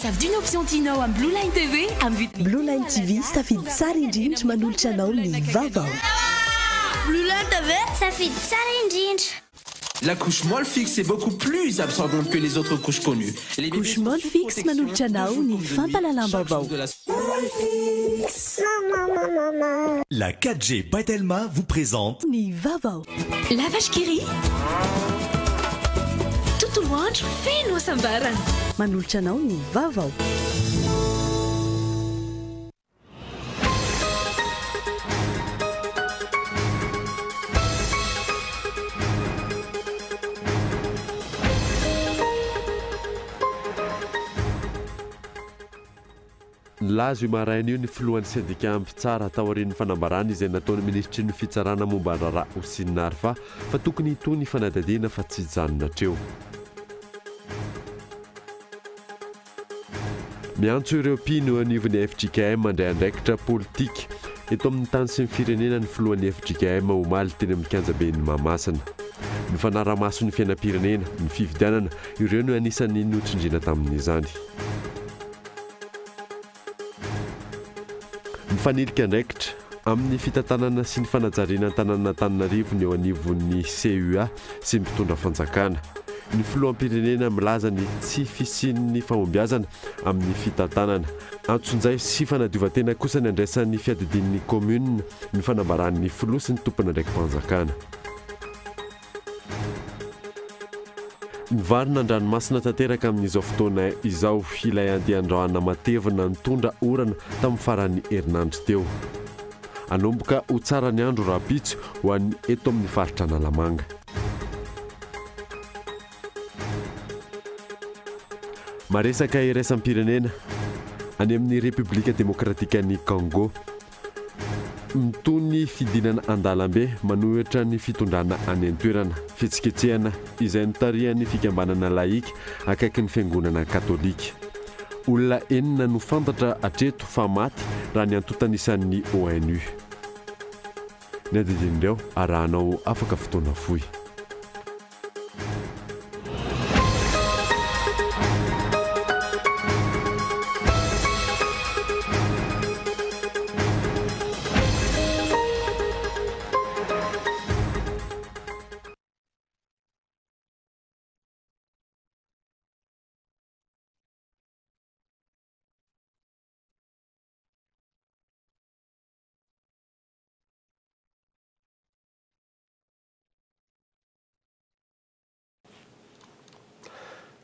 Safidio ny option tianao amin'ny Blue Line TV amin'ny vidiny. Blue Line TV, safidy tsara indrindra manolotra anao ny vaovao. Blue Line TV, safidy tsara indrindra. La couche Molfix est beaucoup plus absorbante que les autres couches connues. Les bébés Couche sont sous Molfix protection manolotra tout anao jour ny comme de nuit, chaque jour fampahalalam-baovao. de la La 4G by Telma vous présente Ny vaovao. La Vache qui rit. Tontolo andro feno hasambarana. Manolotra anao ny vaovao. Nilaza io maraina io ny filohan'ny sendika mpitsara taorian'ny fanambarana izay nataon'ny minisitry ny fitsarana momba ny raharaha Houcine Arfa fa tokony hitohy ny fanadihadiana fa tsy hijanona hatreo. Miantso ireo mpino eo anivon'ny fjkm handray andraikitra politika eto amin'ny tany sy ny firenena ny filohan'ny fjkm omaly teny amin'ny kianjaben'i Mahamasina. Ny fanarahamaso ny fiainam-pirenena, ny fifidianana, ireo no anisan'ny notsindriana tamin'izany. Mifanilika andraikitra amin'ny fitantanana sy ny fanajariana ny tanànan'Antananarivo ny eo anivon'ny CUA sy ny mpitondra fanjakana. Ny filoham-pirenena milaza ny tsy fisian'ny fahombiazana amin'ny fitantanana. Antsonjay sy fanadiovan-tena kosa ny andraisan'ny fiadidian'ny kaominina ny fanambaran'ny filoha sy ny tompon'andraiki-panjakana. Mivarina an-dranomasina tanteraka amin'izao fotoana izao ilay andian-drahona matevina nitondra orana tamin'ny faran'ny herinandro teo. Hanomboka ho tsara ny andro rahampitso ho an'ny eto amin'ny faritra Analamanga. Maresaka iraisam-pirenena any amin'ny Repoblika Demokratikan'i Congo. Mitohy ny fidinana an-dalambe manohitra ny fitondrana any an-toerana, fihetsiketsehana izay notarihan'ny fikambanana laika akaiky ny fiangonana katolika. Olona enina no fantatra hatreto fa maty raha ny antontan'isan'ny ONU. Ny adidin'ireo arahanao afaka fotoana fohy.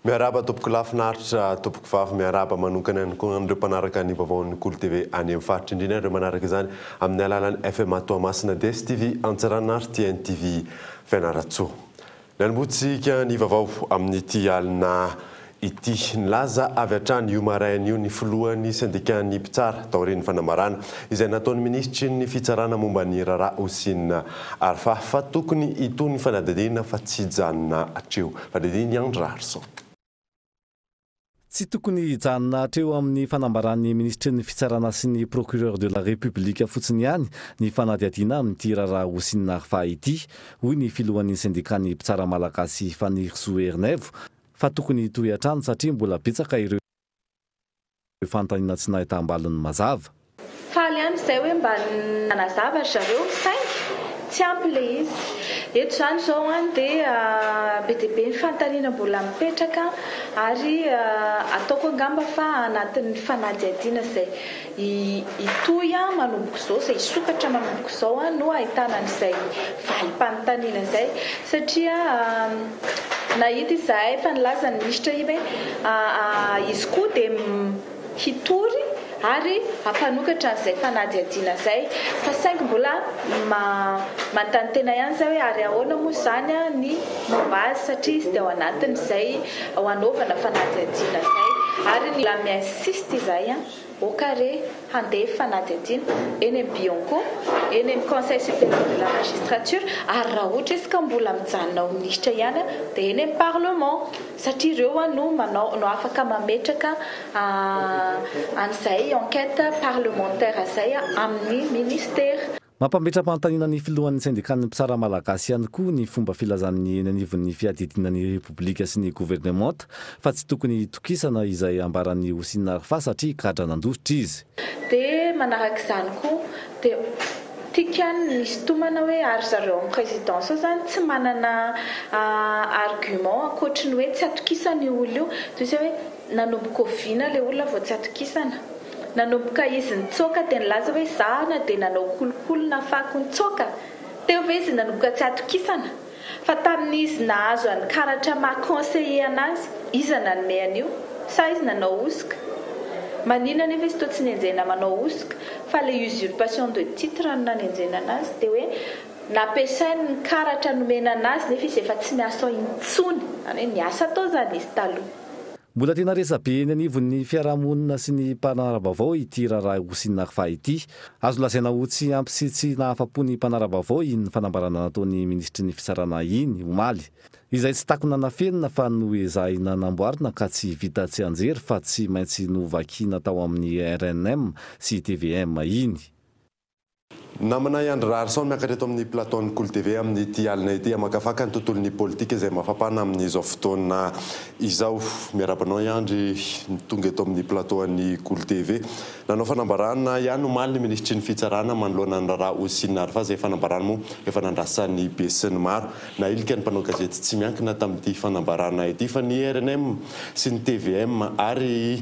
Miarahaba tompoko lahy finaritra tompoko vavy, miarahaba manokana ihany koa an'ireo mpanaraka ny vaovaon'ny Kolo TV any amin'ny faritra indrindra ireo manaraka izany amin'ny alalan'ny FMA Toamasina, DSTV Antsiranana ary TNTV Fianarantsoa. Nanombohantsika ny vaovao amin'ity alina ity. Nilaza avy hatrany io maraina io ny filohan'ny sendikan'ny mpitsara taorian'ny fanambarana izay nataon'ny minisitry ny fitsarana momba ny raharaha Houcine Arfa fa tokony hitohy ny fanadihadiana fa tsy hijanona hatreo. Fanadihadian'i Andry Raharison. Tsy tokony hijanona hatreo amin'ny fanambaran'ny minisitry ny Fitsarana sy ny Procureur de la République fotsiny ihany ny fanadihadiana amin'ity raharaha Houcine Arfa ity, hoy ny filohan'ny sendikan'ny mpitsara malagasy Fanirisoa Ernaivo, fa tokony hitohy hatrany satria mbola betsaka ireo fanontaniana tsy nahitam-baliny mazava. Faly ihany izay hoe mba nanazava ry zareo saingy tsy ampy ilay izy. Eto izany izao an dia be dia be ny fanontaniana mbola mipetraka ary ataoko angamba fa anatin'ny fanadihadiana izay hitohy manomboka izao, izay hisokatra manomboka izao no ahitana an'izay valim-panontaniana izay satria nahita izahay fa nilaza ny minisitra iny hoe izy koa dia hitory ary hampanokatra an'izay fanadihadiana izay fa saingy mbola manontany tena ihany izay hoe ary ahoana moa izany ny momba azy satria izy dia ao anatin'izay ho hanaovana fanadihadiana izay ary mbola mi-insiste izahay au carré handeha fanadihadiana eny amin'ny Bianco, eny amin'ny Conseil supérieur de la magistrature ary raha ohatra izy ka mbola mijanona ho minisitra ihany dia eny amin'ny Parlement. Satria ireo no manao no afaka mametraka an'izay enquête parlementaire izay amin'ny ministera. Mampametra-panontaniana ny filohan'ny sendikan'ny mpitsara malagasy ihany koa ny fomba filazan'ny eny anivon'ny fiadidiana ny Repoblika sy ny governemanta fa tsy tokony hitokisana izay ambaran'i Houcine Arfa satria gadra nandositra izy. Dia manaraka izany koa dia tiako ihany ny nisintomana hoe ary zareo amin'ny présidence ao izany tsy manana argument ankoatry ny hoe tsy atokisana io olona io. Toy izay hoe nanomboka oviana ilay olona vao tsy atokisana? Nanomboka izy nitsoaka dia nilaza hoe za na dia nanao kolikoly nafako nitsoaka teo ve izy nanomboka tsy atokisana fa tamin'izy nahazo an'ny karatra maha conseiller anazy iza nanome an'io sa izy nanao hosoka maninona anefa izy toa tsy nenjehina manao hosoka fa le usurpation de titre no nanenjehina anazy dia hoe nampiasainy ny karatra nomena anazy nefa izy efa tsy miasa ao intsony izany hoe niasa tao izany izy taloha. Mbola tena resabe eny anivon'ny fiarahamonina sy ny mpanara-baovao ity raharaha Houcine Arfa ity. Azo lazaina ho tsy ampy sy tsy nahafa-po ny mpanara-baovao iny fanambarana nataon'ny minisitry ny fitsarana iny, omaly. Izay tsy takona nafenina fa noezahina namboarina ka tsy vita tsianjery fa tsy maintsy novakiana tao amin'ny rnm sy tvm iny. Namana i Andry Raharison miakatra eto amin'ny plateau an'ny Kolo TV amin'ity alina ity hamakafaka ny tontolon'ny politika izay mafapana amin'izao fotoana izao. Miarahaba anao i Andry tonga eto amin'ny plateau an'ny Kolo TV. Nanao fanambarana ihany omaly ny minisitry ny fitsarana manoloana ny raharaha Houcine Arfa izay fanambarana moa efa nandrasan'ny besinimaro. Nahilika ny mpanao gazety tsy miankina tamin'ity fanambarana ity fa ny rnm sy ny tvm ary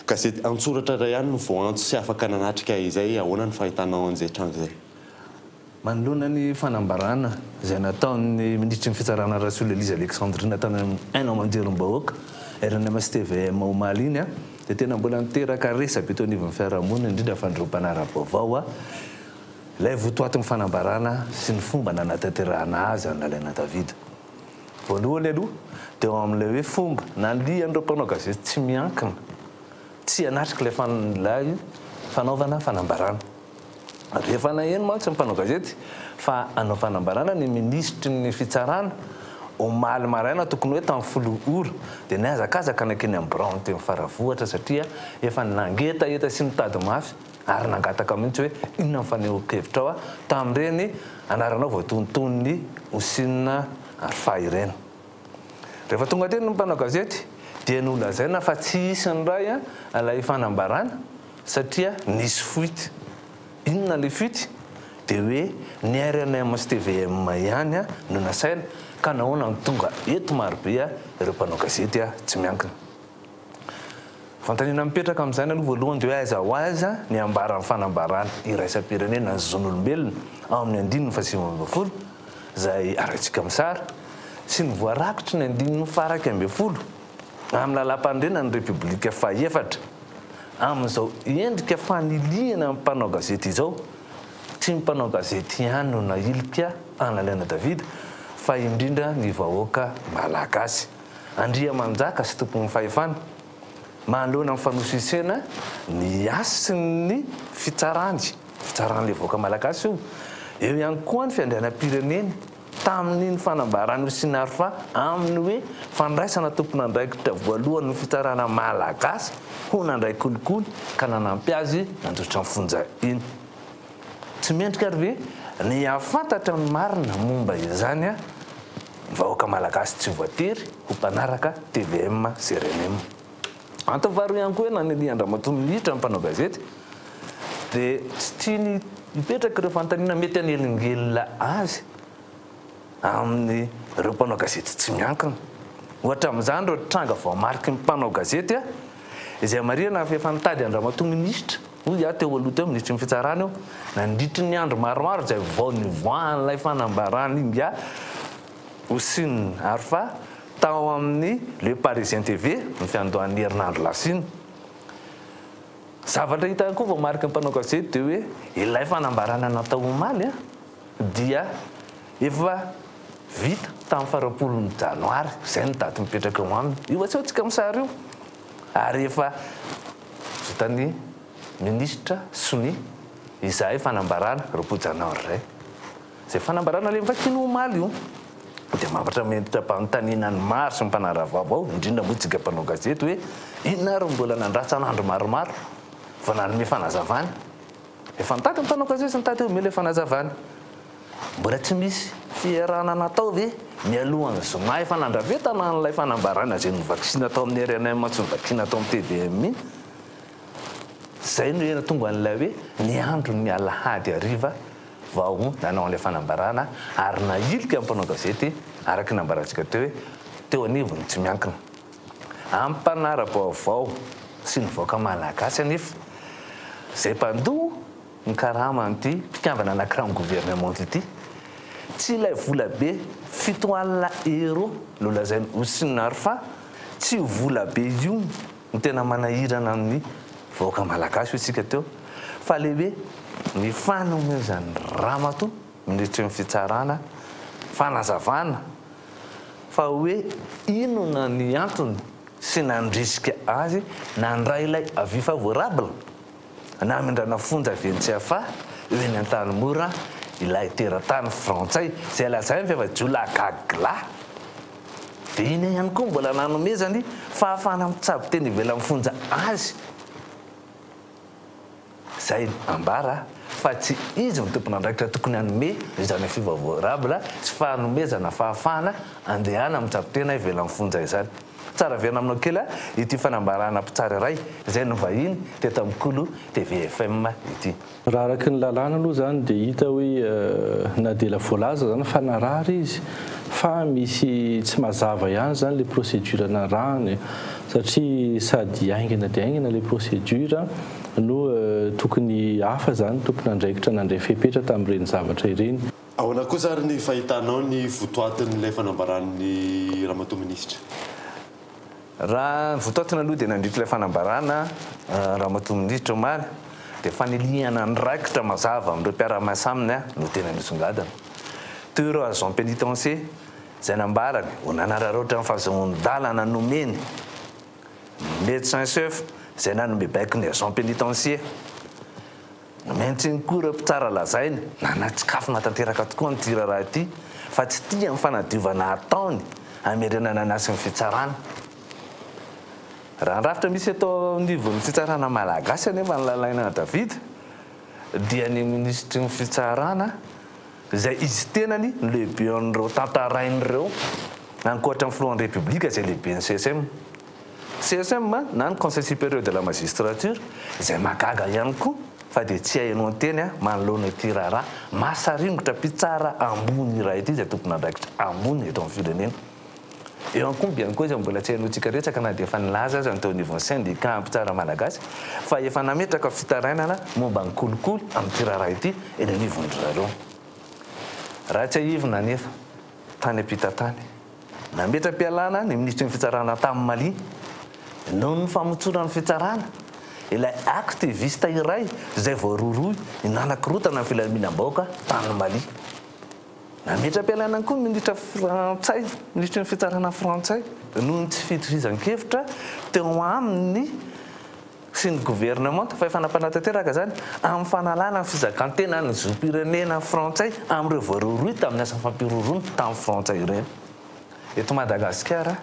Gazety an-tsoratra iray ihany no voaantso sy afaka nanatrika izay, ahoana ny fahitanao an'izay tranga izay? Manoloana ny fanambarana izay nataon'ny minisitry ny Fitsarana Rasolo Elise Alexandrine tany amin'ny haino aman-jerim-bahoaka, rnm sy tvm omaly iny dia tena mbola niteraka resabe teo anivon'ny fiarahamonina indrindra fa ireo mpanara-baovao ilay votoatin'ny fanambarana sy ny fomba nanatanterahana azy an'i Lalaina David. Voalohany aloha dia ao amin'ilay hoe fomba nalian'ireo mpanao gazety tsy miankina tsy hanatrika ilay ilay fanaovana fanambarana. Rehefa naheno mantsy ny mpanao gazety fa hanao fanambarana ny minisitry ny fitsarana omaly maraina tokony hoe tamin'ny folo ora dia nihazakazaka nankeny amin'ny biraony teny Faravohitra satria efa nangetaheta sy nitady mafy ary nangataka mihitsy hoe inona ny fanehoan-kevitrao tamin'ireny anaranao voatonontonon'i Houcine Arfa ireny. Rehefa tonga teny ny mpanao gazety dia nolazaina fa tsy hisy indray ilay fanambarana satria nisy fuite. Inona ilay fuite? Dia hoe ny rnm sy tvm ihany no nasaina ka nahoana no tonga eto marobe ireo mpanao gazety tsy miankina. Fanontaniana mipetraka amin'izany aloha voalohany dia hoe aiza ho aiza ny ambaran'ny fanambarana iraisam-pirenena ny zon'olombelona ao amin'ny andininy faha-19 izay arahintsika amin'ny sary sy ny voarakitry ny andininy faha-11 amin'ny lalàmpanorenan'ny Repoblika faha-efatra amin'izao endrika fanilihana ny mpanao gazety izao. Tsy ny mpanao gazety ihany no nahilika an'i Lalaina David fa indrindra ny vahoaka malagasy. Andriamanjaka sy tompon'ny fahefana, manoloana ny fanosisena ny hasin'ny fitsarany, fitsaran'ilay vahoaka malagasy io, eo ihany koa ny fiandrianam-pireneny tamin'iny fanambaran'i Houcine Arfa amin'ny hoe fandraisana tompon'andraikitra voalohany ny fitsarana malagasy ho nandray kolikoly ka nanampy azy nandositra ny fonja iny. Tsy mendrika ary ve ny hahafantatra ny marina momba izany ny vahoaka malagasy tsy voatery ho mpanaraka tvm sy rnm. Antony faharoa ihany koa hoe nanilihan-dRamatoa Minisitra ny mpanao gazety dia tsy tiany hipetraka ireo fanontaniana mety hanelingelina azy amin'ireo mpanao gazety tsy miankina. Ohatra amin'izany ireo tranga voamariky ny mpanao gazety izay marihana fa efa nitady an-dRamatoa Minisitra, hoy aho teo aloha teo, Minisitry ny Fitsarana io, nandritry ny andro maromaro izay vao nivoahan'ilay fanambaran'ingahy Houcine Arfa tao amin'ny Le Parisien TV ny fiandohan'ny herinandro lasa iny. Zavatra hita ihany koa voamariky ny mpanao gazety dia hoe ilay fanambarana natao omaly dia efa vita tamin'ny faha-roapolon'ny janoary, izay no daty mipetraka eo aminy, io asehontsika amin'ny sary io, ary efa vitan'ny minisitra sonia izay fanambarana 20 janoary izay. Izay fanambarana ilay novakiana omaly io dia mampatrametra-panontaniana ny maro sy ny mpanara-vaovao, indrindra moa isika mpanao gazety hoe inona ary no mbola nandrasana andro maromaro vao nanome fanazavana? Efa nitady ny mpanao gazety nitady omeo ilay fanazavana. Mbola tsy misy fiarahana natao ve mialohan'ny zoma efa nandrafetana an'ilay fanambarana izay novakiana tao amin'ny rnm sy novakiana tao amin'ny tvm iny? Izay no ela tonga an'ilay hoe ny andron'ny alahady hariva vao nanao an'ilay fanambarana ary nahilika ny mpanao gazety araka ny nambarantsika teo hoe teo anivon'ny tsy miankina. Amin'ny mpanara-baovao sy ny vahoaka malagasy anefa izay mpandoa ny karaman'ity mpikambana anankiray amin'ny governemanta ity, tsy ilay vola be 70 euros nolazain'i Houcine Arfa, tsy io vola be io no tena manahirana amin'ny vahoaka malagasy hoy isika teo fa ilay hoe ny fanomezan'ny ramatoa minisitry ny fitsarana fanazavana fa hoe inona ny antony sy nandrisika azy nandray ilay avis favorable namindrana fonja avy eny Tsiafahy eo eny Antanimora ilay teratany frantsay izay lazainy fa efa jiolahy gagilahy dia iny ihany koa mbola nanomezany fahafahana mitsabo teny ivelan'ny fonja azy izay ambara fa tsy izy no tompon'andraikitra tokony hanome izany avis favorable sy fanomezana fahafahana andehana mitsabo tena ivelan'ny fonja izany. Tsara averina aminao kely ity fanambarana mpitsara iray izay nivahiny teto amin'ny Kolo TV FM ity. Raha araka ny lalàna aloha izany dia hita hoe na dia ela voalaza izany fa narary izy fa misy tsy mazava ihany izany ilay procédure narahany satria sady haingana dia haingana ilay procédure no tokony hafa izany tompon'andraikitra nandray fepetra tamin'ireny zavatra ireny. Ahoana kosa ary ny fahitanao ny votoatin'ilay fanambaran'ny Ramatoa Minisitra? Raha ny votoatiny aloha dia nandritra ilay fanambarana Ramatoa Minisitra omaly dia fanilihana andraikitra mazava amin'ireo mpiara-miasa aminy no tena nisongadina. Toy ireo agents pénitenciers izay nambarany ho nanararaotra ny fahazoan-dalana nomeny, ny médecin chef izay nanome baiko ny agents pénitenciers. Nomen-tsiny koa ireo mpitsara lazainy nanatsikafona tanteraka tokoa an'ity raharaha ity fa tsy tia ny fanadiovana ataony hamerenana ny hasin'ny fitsarana. Raha ny rafitra misy eto anivon'ny fitsarana malagasy anefa no lalaina David dia ny minisitry ny fitsarana izay izy tenany no lehiben'ireo tantarainy ireo ankoatra ny filohan'ny Repoblika izay lehiben'ny CSM. CSM na ny Conseil Supérieur de la Magistrature izay mahagaga ihany koa fa dia tsy ahenoan-teny manoloana ity raharaha mahasaringotra mpitsara ambony iray ity izay tompon'andraikitra ambony eto amin'ny firenena. Eo ihany koa ny Bianco izay mbola tsy ahenoantsika resaka na dia efa nilaza aza ny teo anivon'ny Syndicat mpitsara malagasy fa efa nametraka fitarainana momba ny kolikoly amin'ity raharaha ity eny anivon-dry zareo. Raha tsiahivina anefa tany am-pita tany. Nametra-pialana ny minisitry ny fitsarana tany Mali noho ny famotsoran'ny fitsarana ilay activiste iray izay voarohirohy ny nanakorontana ny filaminam-bahoaka tany Mali. Nametra-pialana koa ny minitra frantsay, minisitry ny fitsarana frantsay noho ny tsy fitovizan-kevitra teo aminy sy ny governemanta, fahefana mpanatanteraka izany, amin'ny fanalana ny fizakan-tenan'ny zom-pirenena frantsay amin'ireo voarohirohy tamin'ny asa fampihorohoroana tamin'ny frantsay ireny. Eto Madagasikara,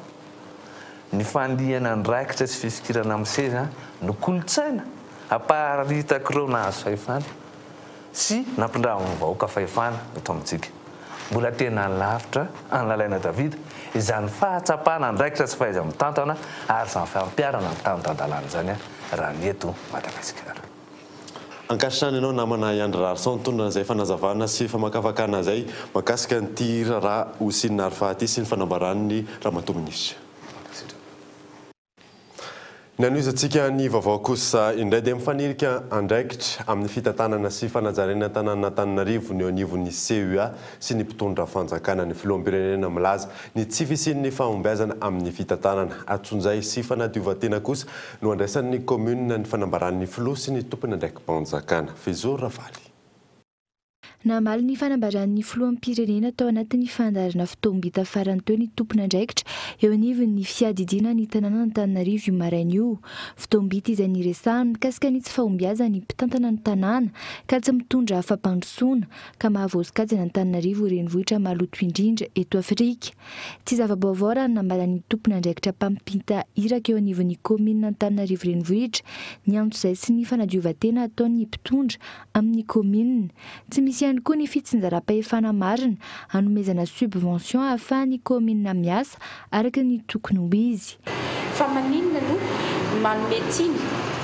ny fanilihana andraikitra sy fifikirana amin'ny seza no kolontsaina aparitak'ireo nahazo fahefana sy nampindramin'ny vahoaka fahefana eto amintsika. Mbola tena lavitra an'i Lalaina David izany fahatsapana andraikitra sy fahaiza-mitantana ary izany fampiharana ny tany tan-dalàna izany raha ny eto Madagasikara. Ankasitrahana ianao namana Iandry Raharison nitondra an'izay fanazavana sy famakafakana izay mahakasika an'ity raharaha Houcine Arfa ity sy ny fanambaran'ny Ramatoa Minisitra. Mankasitraka. Ny hanohizantsika ny vaovao kosa indray dia mifanilika andraikitra amin'ny fitantanana sy fanajariana ny tanànan'Antananarivo ny eo anivon'ny CUA sy ny mpitondra fanjakana. Ny filoham-pirenena milaza ny tsy fisian'ny fahombiazana amin'ny fitantanana. Antsonjay sy fanadiovan-tena kosa no andraisan'ny kaominina ny fanambaran'ny filoha sy ny tompon'andraiki-panjakana. Fehizoro Ravaly. Namaly ny fanambaran'ny filoham-pirenena tao anatin'ny fandaharana fotoam-bita farany teo ny tompon'andraikitra eo anivon'ny fiadidiana ny tanànan'Antananarivo io maraina io. Fotoam-bita izay niresahany mikasika ny tsy fahombiazan'ny mpitantana ny tanàna ka tsy mitondra fampandrosoana ka mahavoasokajy an'Antananarivo ho renivohitra maloto indrindra eto Afrika. Tsy zava-baovao raha ny nambaran'ny tompon'andraikitra mpampita iraka eo anivon'ny kaominina Antananarivo Renivohitra ny antsojay sy ny fanadiovan-tena ataon'ny mpitondra amin'ny kaominina. Tsy misy ihany koa ny fitsinjaram-pahefana marina hanomezana subvention ahafahan'ny kaominina miasa araka ny tokony ho izy. Fa maninona no manome tsiny,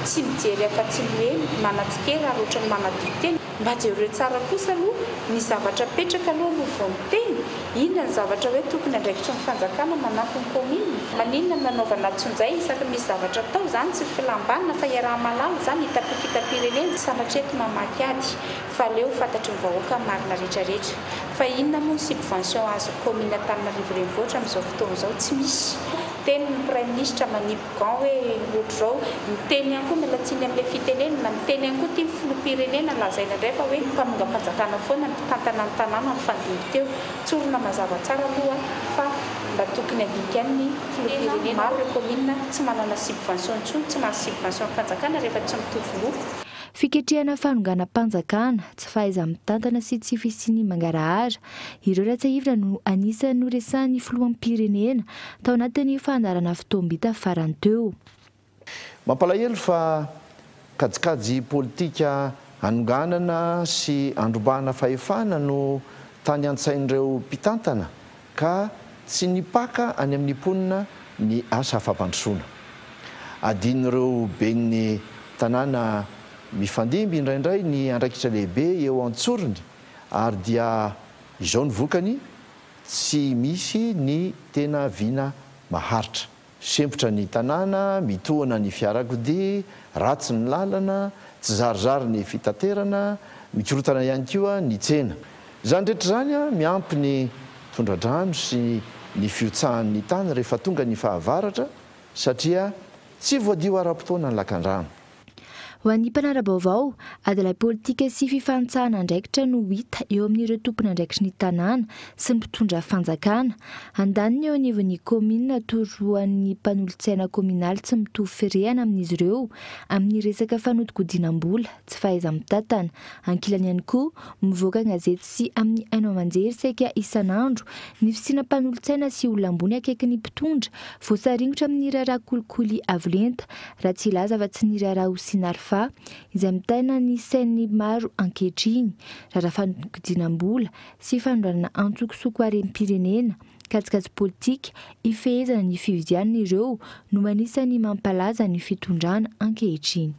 tsy mijery afa-tsy ny hoe manatsikera ary ohatran'ny manadio tena? Mba jereo tsara kosa aloha ny zavatra apetraka aloha aloha vao miteny, inona ny zavatra hoe tokony andraikitry ny fanjakana manampy ny commune? Maninona no nanaovana antsonjay isaky ny misy zavatra atao, izany tsy filam-banina fa iaraha-mahalala izany, hitam-pikitam-pirenena, sanatria eto mamaky ady fa aleo fantatry ny vahoaka ny marina rehetra rehetra. Fa inona moa ny subvention azon'ny commune Antananarivo renivohitra amin'izao fotoana izao? Tsy misy. Miteny ny praiminisitra manipy gant hoe ohatr'izao, miteny ihany koa, miala tsiny amin'ilay fitenenana, miteny ihany koa ity ny filoham-pirenena, lazaina indray fa hoe mpanongam-panjakana foana ny mpitantana ny tanàna nifandimby teo. Tsorina mazava tsara aloha fa mba tokony handinika ihany ny filoham-pirenena. Maro ireo kaominina tsy manana subvention intsony, tsy mahazo subvention ny fanjakana rehefa tsy mitovy loko. Fiketrehana fanonganam-panjakana, tsy fahaiza-mitantana sy tsy fisian'ny mangarahara, ireo raha tsiahivina no anisan'ny noresahan'ny filoham-pirenena tao anatin'ny fandaharana fotoam-bita farany teo. Mampalahelo fa kajikajy politika hanonganana sy handrobana fahefana no tany an-tsain'ireo mpitantana ka tsy nipaka any amin'ny mponina ny asa fampandrosoana. Adinon'ireo ben'ny tanàna mifandimby indraindray ny andraikitra lehibe eo an-tsorony ary dia izao ny vokany, tsy misy ny tena vina maharitra. Sempotra ny tanàna, mitohana ny fiarakodia, ratsy ny lalana, tsy zarizary ny fitaterana, mikorontana ihany koa ny tsena. Izany rehetra izany miampy ny tondra-drano sy ny fihotsahan'ny tany rehefa tonga ny fahavaratra satria tsy voadio ara-potoana ny lakandrano. Ho an'ny mpanara-baovao, adilahy politika sy fifanitsahana andraikitra no hita eo amin'ireo tompon'andraikitry ny tanàna sy ny mpitondra fanjakana. Andaniny eo anivon'ny kaominina toroan'ny mpanolotsaina kaominaly tsy mitovy firehana amin'izy ireo amin'ny resaka fanodikodinam-bola, tsy fahaiza-mitantana. Ankilany ihany koa, mivoaka an-gazety sy amin'ny haino aman-jery saika isan'andro ny fisiana mpanolotsaina sy olona ambony akaikin'ny mpitondra voasaringotra amin'ny raharaha kolikoly avo lenta raha tsy hilaza afa-tsy ny raharaha Houcine Arfa, izay mitaina ny sain'ny maro ankehitriny, raharaha fanodinkodinam-bola sy fanondranana antsokosoko harem-pirenena, kajikajy politika hifehezana ny fividianana ireo no anisan'ny mampalaza ny fitondrana ankehitriny.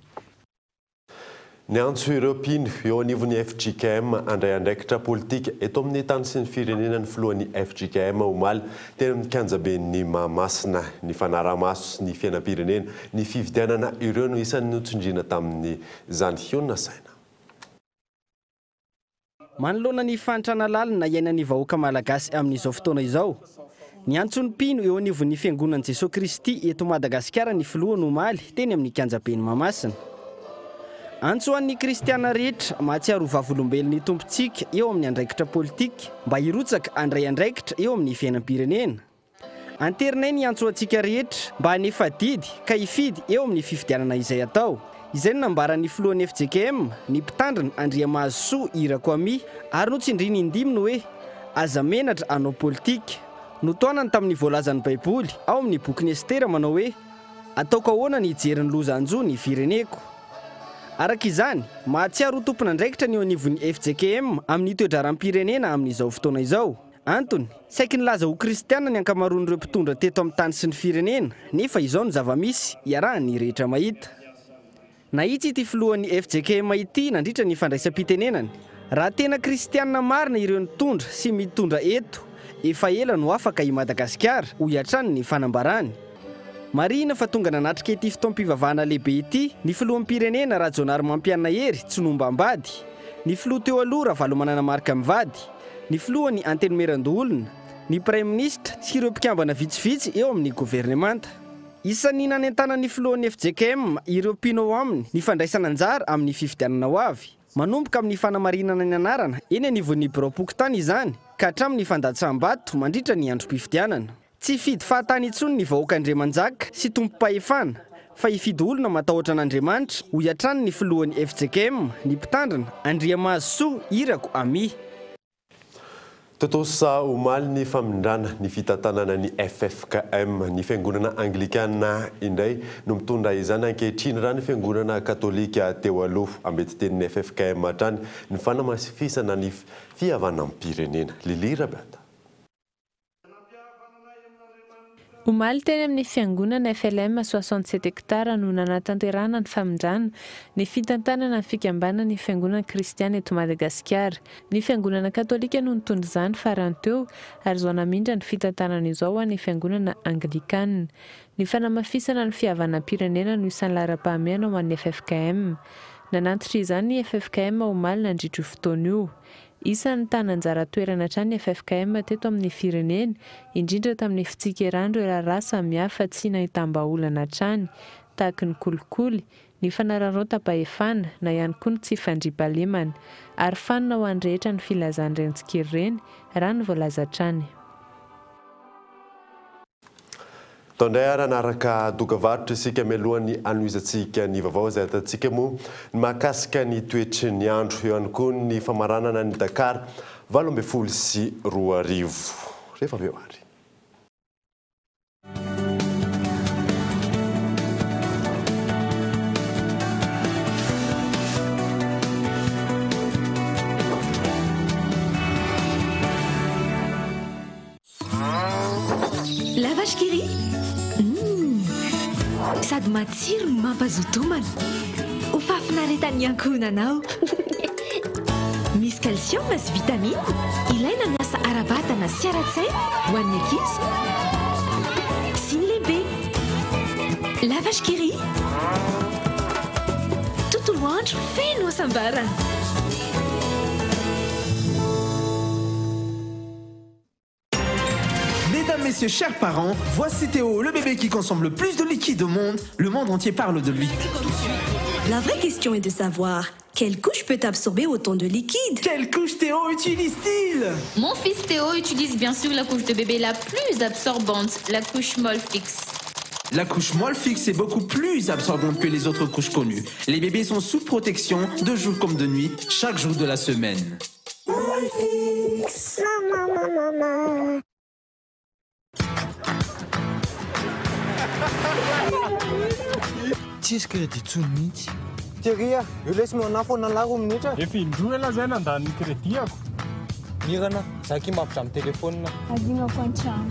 Niantso ireo mpino eo anivon'ny fjkm handray andraikitra politika eto amin'ny tany sy ny firenena ny filohan'ny fjkm omaly teny amin'ny kianjaben'ny Mahamasina. Ny fanaraha-maso ny fiainam-pirenena, ny fifidianana ireo no isan'ny notsindriana tamin'izany hionona saina. Manoloana ny fahantrana lalina iainan'ny vahoaka malagasy amin'izao fotoana izao, niantso ny mpino eo anivon'ny Fiangonan'i Jesoa Kristy eto Madagasikara ny filohany omaly teny amin'ny kianjaben'i Mahamasina. Antso ho an'ny kristiana rehetra mahatsiaro ho vavolombelon'ny Tompontsika eo amin'ny andraikitra politika mba hirotsaka handray andraikitra eo amin'ny fiainam-pirenena. Anterinay ny hiantso antsika rehetra mba hanefa adidy ka hifidy eo amin'ny fifidianana izay atao. Izay no nambaran'ny filohan'ny fjkm, ny mpitandrina Andriamahazosoa Irako Ami, ary notsindriany indimy ny hoe, Aza menatra hanao politika. Notohanany tamin'ny voalazan'ny Baiboly ao amin'ny bokin'i Estera manao hoe, Ataoko ahoana ny hijery ny loza hanjo ny fireneko? Araka izany, mahatsiaro ho tompon'andraikitra ny eo anivon'ny fjkm amin'ny toe-draharaham-pirenena amin'izao fotoana izao. Antony, saiky nilaza ho kristiana ny ankamaroan'ireo mpitondra teto amin'ny tany sy ny firenena, nefa izao ny zava-misy, iarahan'ny rehetra mahita. Nahitsy ity filohan'ny fjkm ity nandritra ny fandraisam-pitenenany. Raha tena kristiana marina ireo nitondra sy mitondra eto, efa ela no afaka i Madagasikara, hoy hatrany ny fanambarany. Marihina fa tonga nanatrika ity fotoam-pivavahana lehibe ity ny filoham-pirenena Rajaonarimampianina Hery tsy nombam-bady, ny filoha teo aloha Ravalomanana Marc mivady, ny filohan'ny Antenimierandoholona, ny Praiminisitra sy ireo mpikambana vitsivitsy eo amin'ny governemanta. Isan'ny nanentanan'ny filohan'ny fjkm ireo mpino ao aminy ny fandraisana anjara amin'ny fifidianana ho avy. Manomboka amin'ny fanamarinana ny anarana eny anivon'ny biraom-pokontany izany ka hatramin'ny fandatsaham-bato mandritra ny androm-pifidianana. Tsy hifidy fahatany intsony ny vahoaka Andriamanjaka sy tompom-pahefana fa hifidy olona matahotra an'Andriamanitra, hoy hatrany ny filohan'ny fjkm, ny mpitandrina, Andriamahazosoa Irako Ami. Tontosa omaly ny famindrana ny fitantanana ny ffkm. Ny fiangonana anglikana indray no mitondra izany ankehitriny raha ny fiangonana katolika teo aloha. Ambetitenin'ny ffkm hatrany ny fanamafisana ny fihavanam-pirenena. Lily Rabeata. Omaly teny amin'ny fiangonana FLM 67 hectares no nanatanterahana ny famindrana ny fitantanana ny fikambanan'ny fiangonana kristiana eto Madagasikara. Ny fiangonana katolika no nitondra izany farany teo ary izao namindra ny fitantanana izao ho an'ny fiangonana anglikana. Ny fanamafisana ny fihavanam-pirenena no isan'ny laharam-pahamehana ho an'ny ffkm. Nanantitra izany ny ffkm omaly nandritra io fotoana io. Isan'ny nitana anjara toerana hatrany ny ffkm teto amin'ny firenena, indrindra tamin'ny fitsikerana ireo raharaha samihafa tsy nahitam-bahaolana hatrany, tahaky ny kolikoly, ny fanararaotam-pahefana, na ihany koa ny tsy fandriampahalemana. Ary fanina ho an'ny rehetra ny filazan'ireny tsikera ireny, raha ny voalaza hatrany. Tao indray ary hanaraka dokavarotra isika mialohan'ny hanohizantsika ny vaovao izay ahitantsika moa ny mahakasika ny toetry ny andro. Eo ihany koa ny famaranana ny Dakar 2018. Rehefa avy eo ary. La vache qui rit Hum Sady matsiro no mampazoto homana. Ho fahafinaretan'ny ankohonanao. Misy calcium sy vitamine ilaina miasa ara-batana sy ara-tsaina ho an'ny ankizy sy ny lehibe. La vache qui rit Tontolo andro feno hasambarana. Mesdames, Messieurs, chers parents, voici Théo, le bébé qui consomme le plus de liquide au monde. Le monde entier parle de lui. La vraie question est de savoir quelle couche peut absorber autant de liquide Quelle couche Théo utilise-t-il Mon fils Théo utilise bien sûr la couche de bébé la plus absorbante, la couche Molfix. La couche Molfix est beaucoup plus absorbante que les autres couches connues. Les bébés sont sous protection de jour comme de nuit, chaque jour de la semaine. Molfix, maman, maman, maman. Tsisy crédit intsony mihitsy. Thierry a, io lesy manafo foana lahy roa minitra. Efa indroa elah zay nandany ny crédit-ako. Mirana, za ki mampidra amin'ny téléphone. Adinoko an-trano.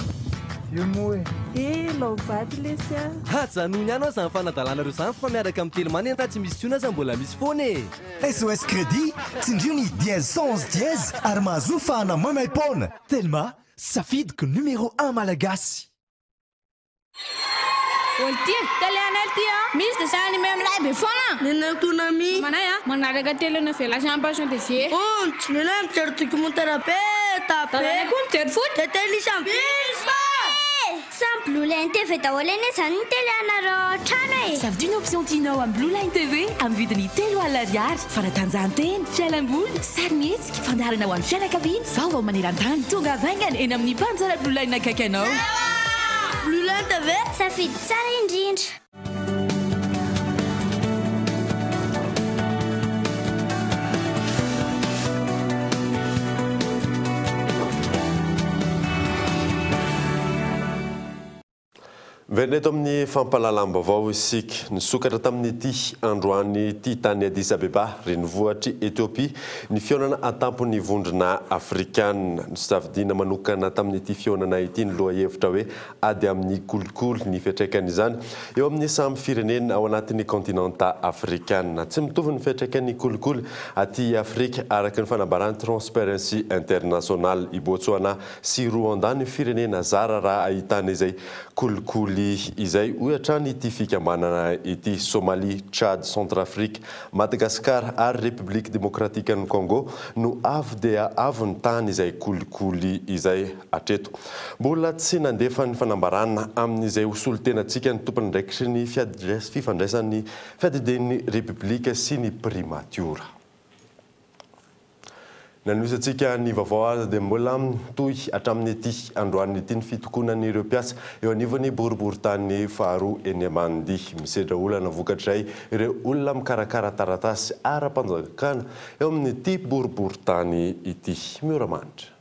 Io moa e. Eh, lao vato lesy a. Ajanony ihany aho zany fanadalanareo zany fa miaraka amin'ny telma anie raha tsy misy intsony aza mbola misy foana e. SOS Crédit, tsindrio ny dièse 111 dièse ary mahazoa fahana maimaim-poana. Telma, safidiko numéro un malagasy. Olo ty, télé anay ty a! Misy dessin animé milay be foana! Nenay Konami. Mamanay a, manaraka télénovela sy Passion TV. Ontsy, nenay mijery documentaire be da be. Dadanay koa mijery foot. De tennis am-bisy. Samy Blue Line TV daholo anie izany ny télé anareo ao an-trano e! Safidio ny option tianao amin'ny Blue Line TV amin'ny vidiny 30 ariary. Fanatanjahantena, fialamboly, sarimihetsika, fandaharana ho an'ny fianakaviana, vaovao maneran-tany. Tonga vaingana eny amin'ny mpanjara Blue Line akaiky anao. Blue Line TV, safidy tsara indrindra! Miverina eto amin'ny fampahalalam-baovao isika. Nisokatra tamin'ity androany ity tany Addis Abeba, renivohitr'i Etiopia, ny fihaonana an-tampon'ny Vondrona Afrikana. Nosafidiana manokana tamin'ity fihaonana ity ny lohahevitra hoe Ady amin'ny kolikoly, ny fiantraikan'izany eo amin'ny samy firenena ao anatin'ny kaontinanta afrikana. Tsy mitovy ny fiantraikan'ny kolikoly aty Afrika, araka ny fanambaran'ny Transparency International. I Botswana sy Rwanda ny firenena zara raha ahitana izay kolikoly izay, hoy hatrany ity fikambanana ity. Somalie, Tchad, Centrafrique, Madagasikara ary Repoblika Demokratikan'i Congo no avo dia avo ny tany izay kolikoly izay hatreto. Mbola tsy nandefa ny fanambarana amin'izay ho solontenantsika ny tompon'andraikitry ny fifandraisan'ny fiadidian'ny Repoblika sy ny Primatiora. Nanohizantsika ny vaovao aza dia mbola mitohy hatramin'ity androany ity ny fitokonan'ireo mpiasa eo anivon'ny boriborintany faharoa eny Ambanidia. Misedra olana vokatr'izay ireo olona mikarakara taratasy ara-panjakana eo amin'ity boriborintany ity. Mioramanitra.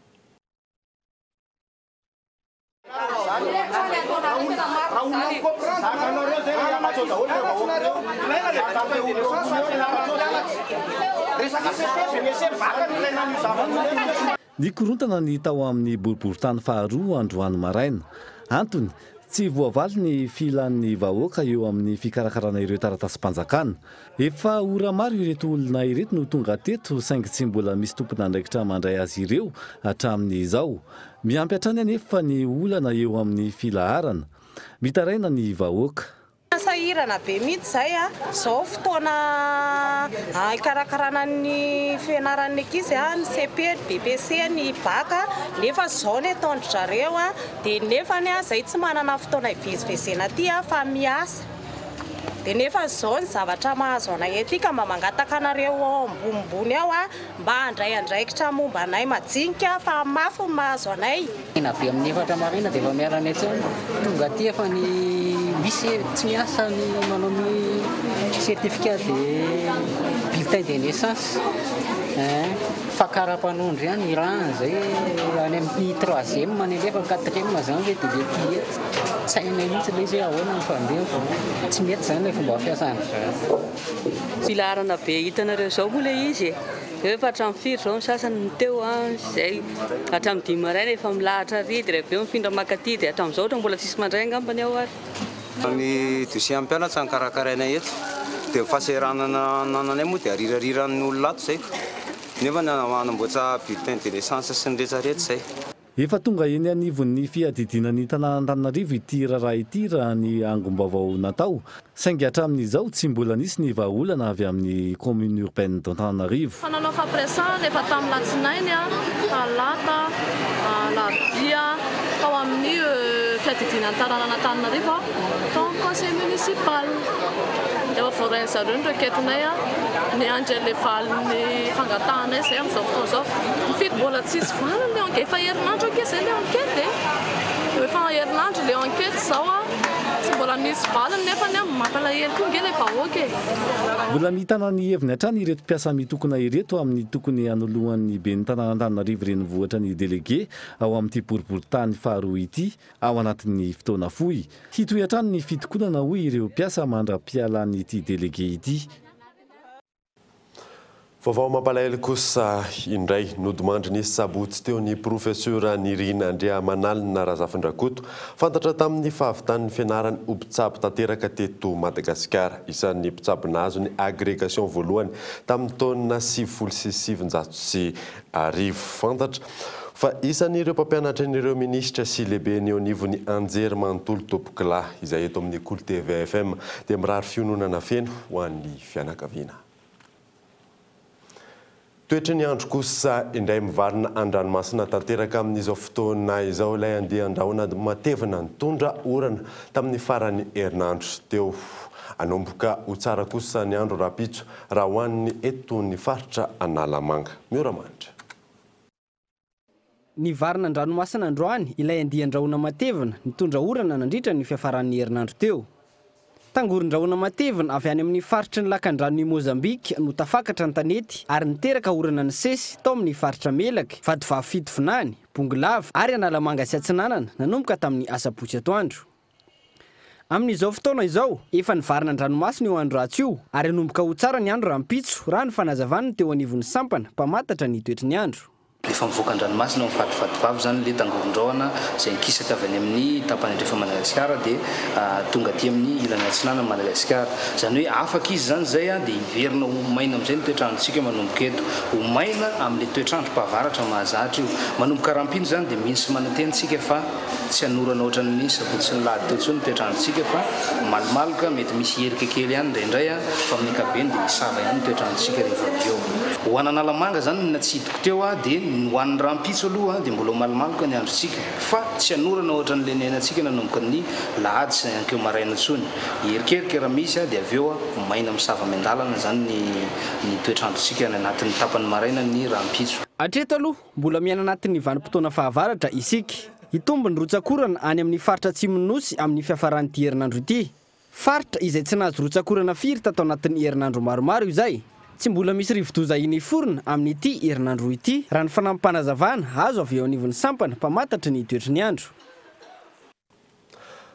Nikorontana ny tao amin'ny boriborintany faharoa androany maraina. Antony, tsy voavaly ny filan'ny vahoaka eo amin'ny fikarakarana ireo taratasim-panjakana. Efa ora maro ireto olona ireto no tonga teto saingy tsy mbola misy tompon'andraikitra mandray azy ireo hatramin'izao. Miampy hatrany anefa ny olana eo amin'ny filaharana. Mitaraina ny vahoaka. Sahirana be mihitsy izay a! Izao fotoana hikarakarana ny fianaran'ny ankizy a, ny cepe, ny BEPC, ny bac, nefa izao ny ataon-dry zareo a, dia nefany a, izay tsy manana fotoana hivezivezena aty a, fa miasa. Dia nefa izao ny zavatra mahazo anay aty ka mba mangataka anareo ao ambonimbony ao a, Mba handray andraikitra momba anay majinika fa mafy ny mahazo anay. Na avy amin'ny efatra maraina dia efa miala any an-tsena, tonga aty efa ny misy tsy miasa ny manao ny certificat de bulletin de naissance eh, fa karapanondro ihany irahana izay any amin'ny troisième any alefa quatrième zany ve dia mety hety, tsy hainay mihitsy ilay izy hoe ahoana ny fandehany fa tsy mety izany ilay fomba fiasana. Filaharana be hitanareo izao moa ilay izy e! Efa hatramin'ny firy izao ny sasany no teo an, izay hatramin'ny dimy maraina efa milahatra ary dia avy eo mifindra maka aty dia hatramin'izao ohatra mbola tsisy mandray angambany ao ary. Ny dossier mpianatra no karakarainay eto dia ny fahasahiranana anananay moa dia arirariran'ny olona ato izay nefa hanamboatra bulletin de naissance sy ny retraretra izay. Efa tonga eny anivon'ny fiadidiana ny tanàn'Antananarivo ity raharaha ity raha ny angom-baovao natao, saingy hatramin'izao tsy mbola nisy ny vahaolana avy amin'ny Commune Urbaine d'Antananarivo. Efa nanao fampiresahana efa tamin'ny latsinainy, talata, alarobia, tao amin'ny fiadidiana ny tanànan'Antananarivo aho, tao amin'ny conseil municipal. Efa voarain'ny zareo ny requête-nay, miandry an'ilay valin'ny fangatahanay izay amin'izao fotoana izao. Mifidy mbola tsisy valiny le enquête, efa herinandro ange zay le enquête e! Efa herinandro le enquête zao a, tsy mbola misy valiny nefany a, mampalahelo koa nge le vahoaka e! Mbola mitana ny heviny hatrany ireto mpiasa mitokona ireto amin'ny tokony hanoloan'ny ben'ny tanàn'Antananarivo renivohitra ny delege ao amin'ity boriborintany faharoa ity ao anatin'ny fotoana fohy. Hitohy hatrany ny fitokonana hoy ireo mpiasa mandra-pialan'ity delege ity. Vaovao mampalahelo kosa indray, nodimandry ny sabotsy teo ny Profesora Nirina Andriamanalina Razafindrakoto, fantatra tamin'ny fahavitan'ny fianarany ho mpitsabo tanteraka teto Madagasikara. Isan'ny mpitsabo nahazo ny agrégation voalohany tamin'ny taona 1990. Fantatra fa isan'ireo mpampianatra an'ireo minisitra sy lehiben'ny eo anivon'ny Anjery manontolo Tompokolahy, izay eto amin'ny Kolo TV FM dia mirary fiononana feno ho an'ny fianakaviana. Toetry ny andro kosa indray mivarina an-dranomasina tanteraka amin'izao fotoana izao ilay andian-drahona matevina nitondra orana tamin'ny faran'ny herinandro teo. Hanomboka ho tsara kosa ny andro rahampitso raha ho an'ny eto ny faritra Analamanga. Mioramanitra. Nivarina an-dranomasina androany ilay andian-drahona matevina nitondra orana nandritra ny fiafaran'ny herinandro teo. Tangoron-drahona matevina avy any amin'ny faritry ny lakandranon'i Mozambika no tafakatra an-tanety ary niteraka orana nisesy tao amin'ny faritra Melaky, Vatovavy Fitovinany, Bongolava ary Analamanga sy Atsinanana nanomboka tamin'ny asabotsy atoandro. Amin'izao fotoana izao, efa nivarina an-dranomasina io andro ratsy io ary hanomboka ho tsara ny andro rahampitso, raha ny fanazavan'ny teo anivon'ny sampana mpamantatra ny toetry ny andro. Efa mivoaka an-dranomasina ao amin'ny faritra Vatovavy izany ilay tangoron-drahona izay nikisaka avy any amin'ny tapany andrefan'i Madagasikara dia tonga aty amin'ny ilany atsinanan'i Madagasikara. Izany hoe afaka izy izany izay dia hiverina ho maina amin'izay ny toetr'androntsika manomboka eto. Ho maina amin'ilay toetr'androm-pahavaratra mahazatra io. Manomboka rahampino izany dia mino sy manantena isika fa Tsy hanorana ohatran'ny sabotsy sy ny lahady teo intsony ny toetr'androntsika fa malomaloka, mety misy herika kely ihany indraindray fa amin'ny ankapobeny dia misava ihany ny toetr'androntsika rehefa avy eo. Ho an'Analamanga izany ny natsidiko teo dia ny ho an'ny rahampitso aloha dia mbola ho malomaloka ny androntsika fa tsy hanorana ohatran'ilay niainantsika nanomboka ny lahady sy ankeo maraina intsony. Herikerika raha misy dia avy eo maina misava miandalana izany ny toetr'androntsika any anatin'ny tapany maraina ny rahampitso. Hatreto aloha, mbola miaina anatin'ny vanim-potoana fahavaratra isika. Hitombo ny rotsak'orana any amin'ny faritra atsimon'ny Nosy amin'ny fiafaran'ity herinandro ity. Faritra izay tsy nahazo rotsak'orana firy tato anatin'ny herinandro maromaro izay. Tsy mbola misy rivodoza ahiana hiforona amin'ity herinandro ity, raha ny fanampim-panazavana azo avy eo anivon'ny sampana mpamantatry ny toetry ny andro.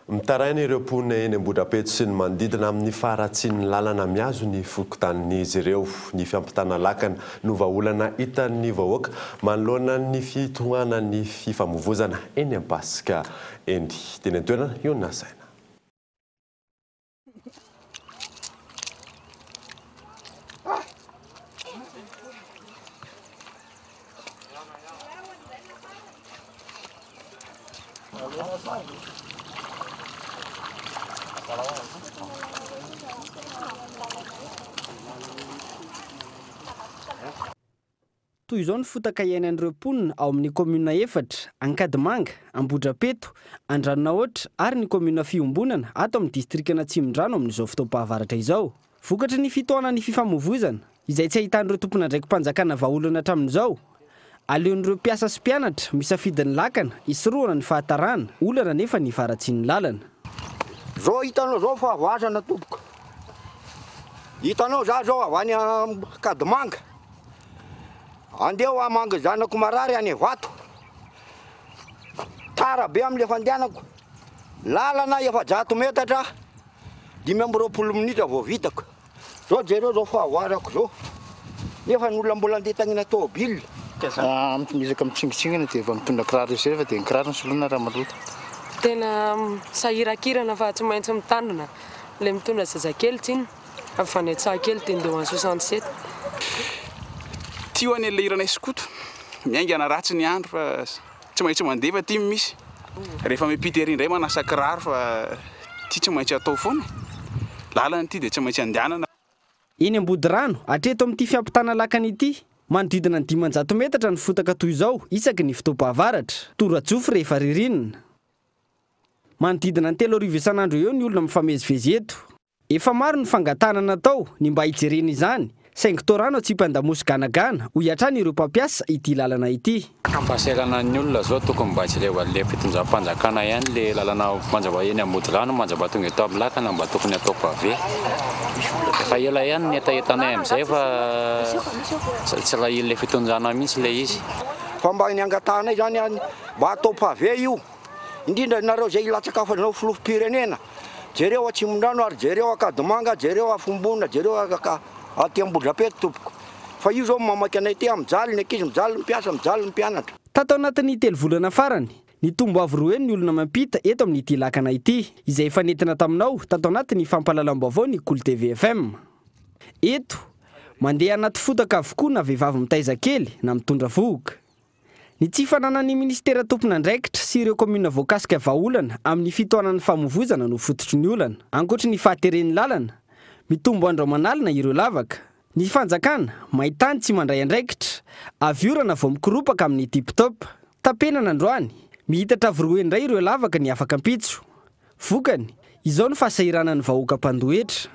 Mitaraina ireo mponina eny Ambohidrapeto sy ny manodidina amin'ny faharatsian'ny lalana mihazo ny fokontanin'izy ireo. Ny fiampitana lakana no vahaolana hitan'ny vahoaka manoloana ny fitohanan'ny fifamoivozana eny Ampasika eny. Teny an-toerana io nasaina. Toy izao ny fotaka iainan'ireo mponina ao amin'ny kaominina efatra, Ankadimanga, Ambohidrapeto, Andranonahoatra ary ny kaominina Fiombonana ato amin'ny distrikan'Atsimondrano amin'izao fotoam-pahavaratra izao. Vokatry ny fitohanan'ny fifamoivoizana, izay tsy ahitan'ireo tompon'andraiki-panjakana vahaolana hatramin'izao, aleon'ireo mpiasa sy mpianatra misafidy ny lakana hisorohana ny fahatarana, olana anefa ny faharatsian'ny lalana. Zao hitanao zao fahavoazana tompoko. Hitanao za zao avy any Ankadimanga. Andeha ho hamangy zanako marary any Ivato. Tara be amin'ilay fandehanako. Lalana 400 metatra, 25 minitra vao vitako. Zao jereo zao fahavoazako zao. Nefa ny olona mbola andeha tagnina tôbila. Miezaka mitsingitsingana dia efa mitondra kiraro reserve dia ny kiraro no soloina raha maloto. Tena sahirakirana fa tsy maintsy mitandrina. Ilay mitondra zazakely tsinona. Avy any Antsahakely dia ndeha ho any 67. Ty ho any le hiranay skoto. Miaingana ratsy ny andro fa tsy maintsy mandeha fa ty misy. Rehefa miampita ery indray manasa kiraro fa ty tsy maintsy atao foana e. Lalana ity dia tsy maintsy andehanana. Eny Ambodirano, hatreto amin'ity fiampitana lakana ity, manodidina ny 500 metatra ny fotaka toy izao isaky ny fotoam-pahavaratra. Torajofo rehefa ririnina. Manodidina ny 3000 isan'andro eo ny olona mifamezivezy eto. Efa maro ny fangatahana natao ny mba hijerena izany, saingy toa rano atsipy an-damosy ganagana, hoy hatrany ireo mpampiasa ity lalana ity. Fahasahiranan'ny olona zao tokony mba jerevan'le fitondram-panjakana ihany le lalana manjava eny Ambodirano manjava tonga eto amin'ny lakana mba tokony atao pavé. Efa ela ihany ny hetahetanay amin'izay fa tsy rahin'le fitondrana mihitsy le izy. Fa mba ny angatahanay zany mba atao pavé io. Indrindra nareo izay hilatsaka hanao filoham-pirenena, jereo Atsimondrano ary jereo Ankadimanga, jereo Afombona, jereo aty Ambohidrapeto tompoko. Fa io zao mamaky anay aty, mijaly ny ankizy, mijaly ny mpiasa, mijaly ny mpianatra. Tato anatin'ny telo volana farany, nitombo avo roa heny ny olona mampita eto amin'ity lakana ity, izay efa nentina taminao tato anatin'ny fampahalalam-baovao ny Kolo TV FM. Eto, mandeha anaty fotaka avokoa na vehivavy mitaiza kely na mitondra vohoka. Ny tsy fananan'ny minisitera tompon'andraikitra sy ireo kaominina voakasika vahaolana amin'ny fitohanan'ny famoivoizana no fototry ny olana. Ankoatry ny fahateren'ny lalana, mitombo andro aman'alina ireo lavaka. Ny fanjakana, maintany tsy mandray andraikitra, avy orana vao mikoropaka amin'ny tip top. Tapenana androany, mihitatra avo roa indray ireo lavaka ny afak'ampitso. Vokany, izao ny fahasahiranan'ny vahoaka mpandoa hetra.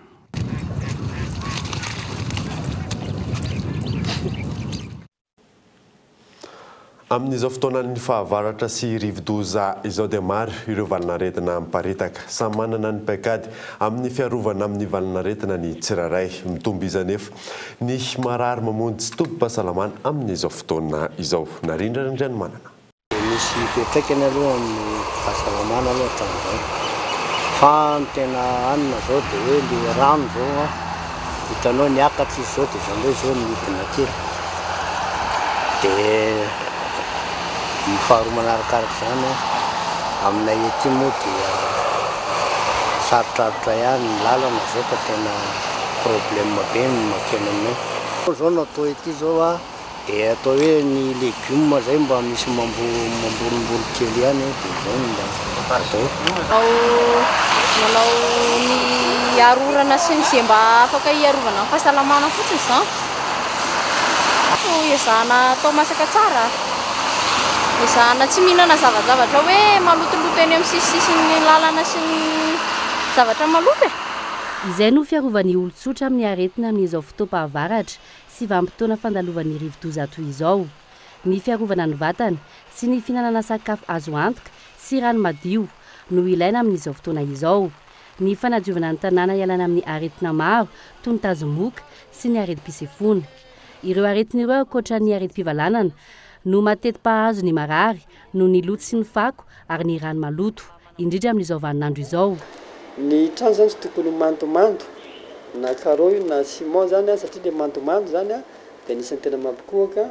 Amin'izao fotoanan'ny fahavaratra sy rivodoza izao dia maro ireo valanaretina miparitaka. Samy manana ny paikady amin'ny fiarovana amin'ny valanaretina ny tsirairay. Mitombo isa anefa ny marary mamonjy tobim-pahasalamana amin'izao fotoana izao. Narindra Randrianomanana. Misy fiantraikany aloha amin'ny fahasalamana aloha hatramin'izay. Fa ny tena anona zao dia hoe le rano zao an, hitanao niakatra izy zao dia zao indray zao nidina kely. Dia ny faharoa manarakaraka izany an, aminay ety moa dia sarotrarotra ihany ny lalana zao fa tena problème be ny mankeny aminay. Zao no atao ety zao an. Dia atao hoe ny legioma zay mba misy mambolimboly kely ihany dia izay no mba atao. Manao manao ny arorana sy ny ze mba afaka hiarovana ny fahasalamana fotsiny izany. Ezahana atao masaka tsara. Ezahana tsy mihinana zavajavatra hoe malotoloto eny amin'ny sisisisin'ny lalana sy ny zavatra maloto e. Izay no fiarovan'ny olon-tsotra amin'ny aretina amin'izao fotoam-pahavaratra sy vanim-potoana fandalovan'ny rivodoza toy izao. Ny fiarovana ny vatana sy ny fihinanana sakafo azo antoka sy rano madio no ilaina amin'izao fotoana izao. Ny fanadiovana ny tanàna hialana amin'ny aretina maro toy ny tazomoka sy ny aretim-pisefoana. Ireo aretina ireo ankoatra ny aretim-pivalanana no mateti-pahazo ny marary noho ny loto sy ny fako ary ny rano maloto, indrindra amin'izao vaninandro izao. Ny trano zany tsy tokony ho mandomando na carreau io na ciment zany satria le mandomando zany dia anisan'ny tena mampikohaka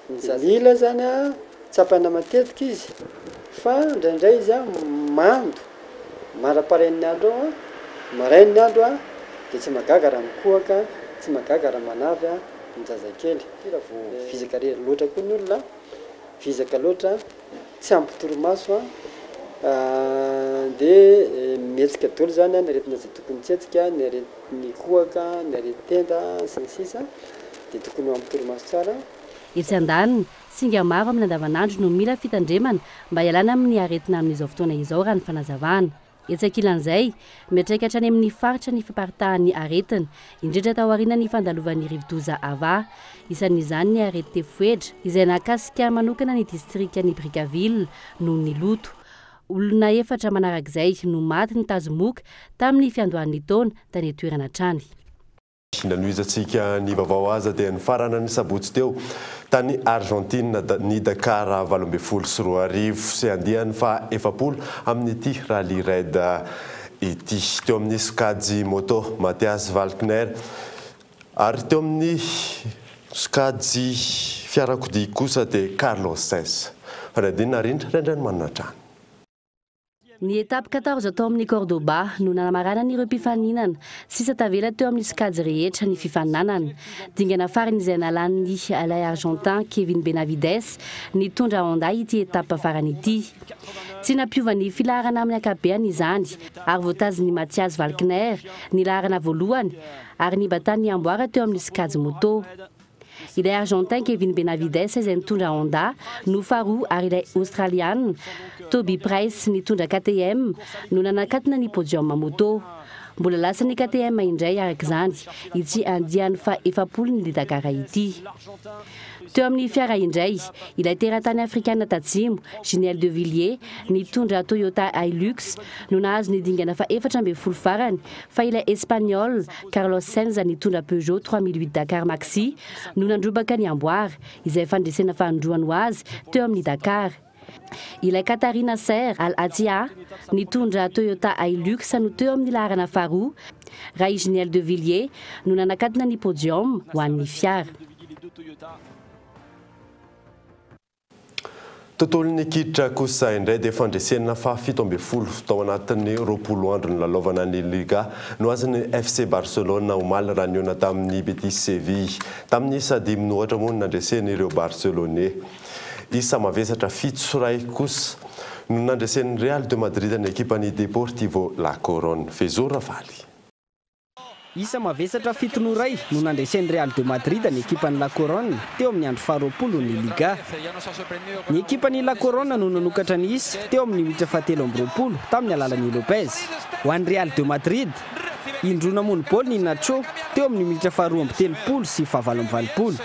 ny zaza. Mila zany tsapaina matetika izy fa indraindray izy mando maraparen'ny andro eo marain'ny andro dia tsy mahagaga raha mikohaka, tsy mahagaga raha manavy ny zazakely. Raha vao vizaka loatra koa ny olona, vizaka loatra, tsy ampy torimaso dia mihetsika daholo zany ny aretina izay tokony tsy hetsika, ny aretin'ny kohaka, ny aretin-tenda sy ny sisa dia tokony ho ampy torimaso tsara. Etsy andaniny, singa maro amin'ny andavanandro no mila fitandremana mba hialana amin'ny aretina amin'izao fotoana izao raha ny fanazavana. Etsy ankilan'izay, miantraika hatrany amin'ny faritra ny fiparitahan'ny aretina, indrindra taorian'ny fandalovan'ny rivodoza Ava. Isan'izany ny areti-tefoedra, izay nahakasika manokana ny distrikan'i Brickaville noho ny loto. Olona efatra manarak'izay no maty nitazomoka tamin'ny fiandohan'ny taona tany an-toerana hatrany. Nanohizantsika ny vaovao aza dia nifarana ny sabotsy teo tany Argentine ny Dakar 2018 sy andiany faha 40 amin'ity Rallye Raid ity. Teo amin'ny sokajy moto Mathias Walkner ary teo amin'ny sokajy fiarakodia kosa dia Carlos Sainz. Fanadinana Rindra Randrianomanana hatrany. Ny étape 14 tao amin'ny Cordoba no nanamaranan'ireo ireo mpifaninana sisa tavela teo amin'ny sokajy rehetra ny fifaninanana. Dingana farany izay nalan'ny ilay Argentin Kevin Benavides nitondra Honda ity étape farany ity. Tsy nampiova ny filaharana amin'ny ankabeany izany ary voatazin'i Mathias Walkner ny laharana voalohany ary nibatany amboara teo amin'ny sokajy moto. Ilay Argentin Kevin Benavides izay nitondra Honda no faharoa ary ilay Australiana Toby Price nitondra KTM no nanakatona ny podium moto. Mbola lasan'ny KTM indray araka izany ity andiany faha-40 ny Dakar ity. Teo amin'ny fiara indray, ilay teratany afrikana tatsimo, Giniel de Villiers, nitondra Toyota Hilux no nahazo ny dingana faha-14 farany fa ilay Espagnol Carlos Sainz nitondra Peugeot 3008 Dakar Maxi no nandrobaka ny amboara, izay fandresena fanindroany ho azy teo amin'ny Dakar. Ilay Qatari Nasser Al Attiyah nitondra Toyota Hilux no teo amin'ny laharana faharoa, raha i Giniel de Villiers no nanakatona ny podium ho an'ny fiara. Tontolon'ny kitra kosa indray dia fandresena faha-17 tao anatin'ny 20 andro nilalaovana ny Liga no azon'ny FC Barcelone omaly raha nihaona tamin'ny Betis Séville. Tamin'ny isa dimy no ohatra moa no nandresen'ireo Barcelonais. Isa mavesatra 7-1 kosa no nandresen'ny Real de Madrid ny ekipan'ny Deportivo La Corogne. Fezo Ravaly. Isa mavesatra 7-1 no nandresen'ny Real de Madrid ny ekipan'ny La Corogne teo amin'ny andro faha-20 ny Liga. Ny ekipan'ny La Corogne no nanokatra ny isa teo amin'ny minitra faha-23 tamin'ny alalan'i Lopez. Ho an'ny Real de Madrid, indroa namono baolina i Nacho teo amin'ny minitra faha-32 sy faha-88.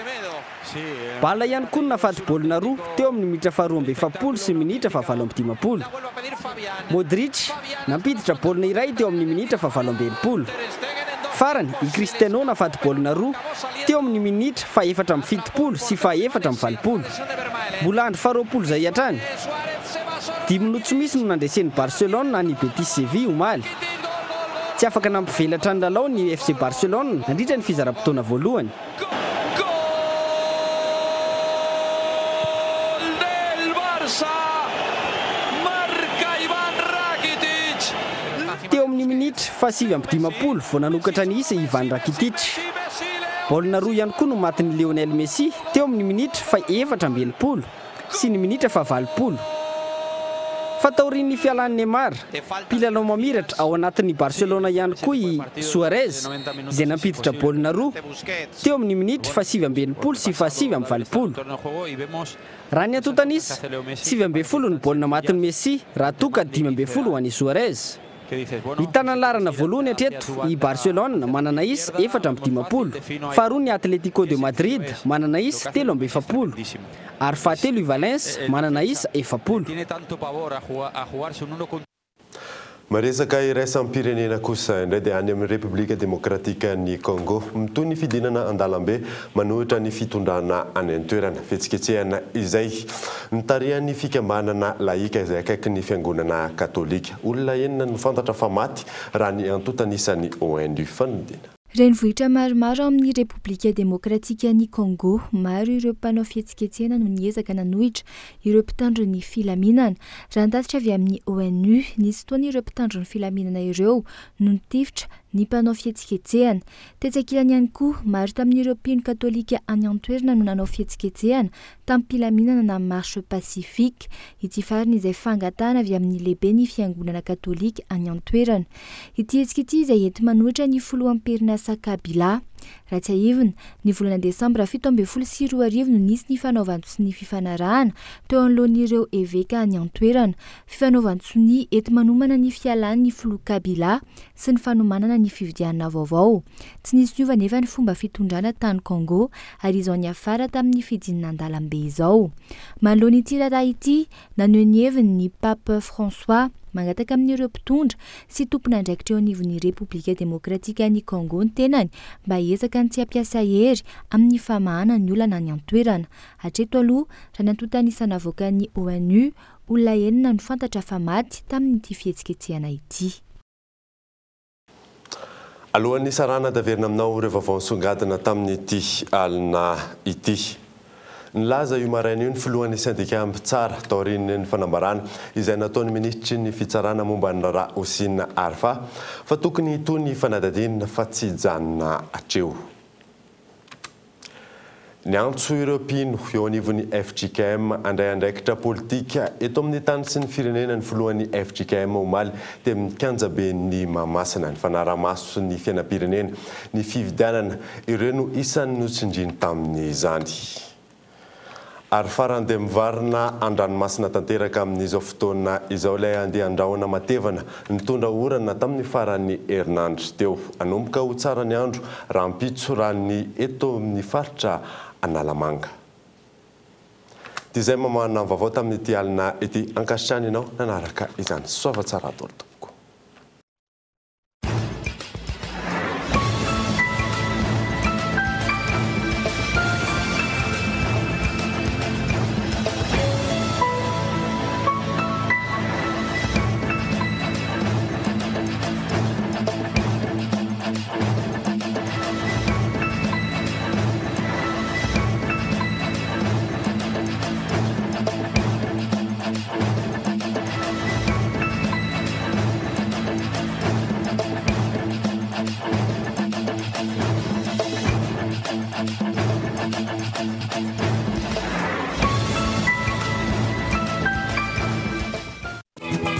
Bala ihany koa no nahafaty baolina roa teo amin'ny minitra faha-42 sy minitra faha-58. Modric nampiditra baolina iray teo amin'ny minitra faha-68. Farany, i Cristiano nahafaty baolina roa teo amin'ny minitra faha-74 sy faha-84. Mbola andro faha-20 izay hatrany. Dimy no tsy misy no nandresen'ny Barcelone an'i Betis Séville omaly. Tsy afaka nampivelatra ny lalao ny FC Barcelone nandritra ny fizaram-potoana voalohany. Teo amin'ny minitra faha-59 vao nanokatra ny isa i Ivan Rakitic. Baolina roa ihany koa no matin'i Lionel Messi teo amin'ny minitra faha-64 sy ny minitra faha-80. Fa taorian'ny fialan'i Neymar, mpilalao mamiratra ao anatin'ny Barcelona ihany koa i Suarez izay nampiditra baolina roa teo amin'ny minitra faha-69 sy faha-89. Raha ny antontan'isa, 19 ny baolina matin'i Messi raha toa ka 15 ho an'i Suarez. Mitana ny laharana voalohany hatreto i Barcelone manana isa 54, faharoa ny Atletico de Madrid manana isa 43 ary fahatelo i Valence manana isa 40. Miresaka iraisam-pirenena kosa indray dia any amin'ny Repoblika Demokratikan'i Congo. Mitohy ny fidinana an-dalambe manohitra ny fitondrana any an-toerana. Fihetsiketsehana izay notarihan'ny fikambanana laika izay akaiky ny fiangonana katolika. Olona enina no fantatra fa maty raha ny antontan'isan'ny ONU. Fanondina. Renivohitra maromaro ao amin'ny Repoblika Demokratikan'i Congo, maro ireo mpanao fihetsiketsehana no niezaka nanohitra ireo mpitandro ny filaminana. Raha ny tatitra avy amin'ny ONU, nisy fotoana ireo mpitandro ny filaminana ireo no nitifitra ny mpanao fihetsiketsehana. Tetsy ankilany ihany koa, maro tamin'ireo mpino katolika any an-toerana no nanao fihetsiketsehana tamim-pilaminana na marche pacifique. Ity farany izay fangatahana avy amin'ny lehiben'ny fiangonana katolika any an-toerana. Ity hetsika ity izay enti-manohitra ny filoham-perinasa Kabila. Raha tsiahivina, ny volana desambra 2017 no nisy ny fanaovan-tsonia fifanarahana teo anoloan'ireo eveka any an-toerana. Fifanaovan-tsonia enti-manomana ny fialan'ny filoha Kabila sy ny fanomanana ny fifidianana vaovao. Tsy nisy niova anefa ny fomba fitondrana tany Congo ary izao niafara tamin'ny fidinana an-dalambe izao. Manoloana ity raharaha ity, naneho ny heviny ny Pape François. Mangataka amin'ireo mpitondra sy tompon'andraikitra eo anivon'ny Repoblika Demokratikan'i Congo ny tenany mba hiezaka ny tsy hampiasa hery amin'ny famahana ny olana any an-toerana. Hatreto aloha, raha ny antontan'isa navoakan'ny ONU, olona enina no fantatra fa maty tamin'ity fihetsiketsehana ity. Alohan'ny hisarahana dia averina aminao ireo vaovao nisongadina tamin'ity alina ity. Nilaza io maraina io ny filohan'ny sendika mpitsara taorian'ny fanambarana izay nataon'ny minisitry ny fitsarana momba ny raharaha Houcine Arfa fa tokony hitohy ny fanadihadiana fa tsy hijanona hatreo. Niantso ireo mpino eo anivon'ny fjkm handray andraikitra politika eto amin'ny tany sy ny firenena ny filohan'ny fjkm omaly teny amin'ny kianjaben'i Mahamasina. Ny fanaraha-maso ny fiainam-pirenena, ny fifidianana, ireo no isan'ny notsindriany tamin'izany. Ary farany dia mivarina an-dranomasina tanteraka amin'izao fotoana izao ilay andian-drahona matevana nitondra orana tamin'ny faran'ny herinandro teo. Hanomboka ho tsara ny andro rahampitso raha ny eto amin'ny faritra Analamanga. Dia izay mamahana ny vaovao tamin'ity alina ity. Ankasitrahana ianao nanaraka izany. Soava tsara daholo tompoko.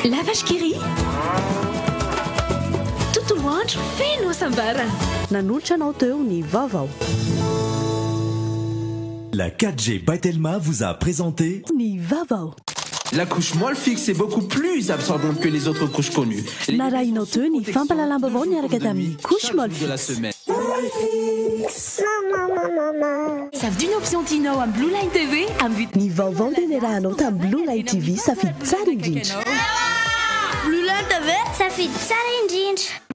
La Vache qui rit Tontolo andro feno hasambarana. Nanolotra anao teo ny vaovao. La 4G by Telma vous a présenté Ny vaovao. La couche Molfix est beaucoup plus absorbante que les autres couches connues. Narahinao teo ny fampahalalam-baovao niaraka tamin'ny couche De la Molfix. semaine. Safidio ny option tianao amin'ny Blue Line TV amin'ny Ny vaovao dia niarahanao tamin'ny Blue Line TV safidy tsara indrindra. Blue Line TV safidy tsara indrindra.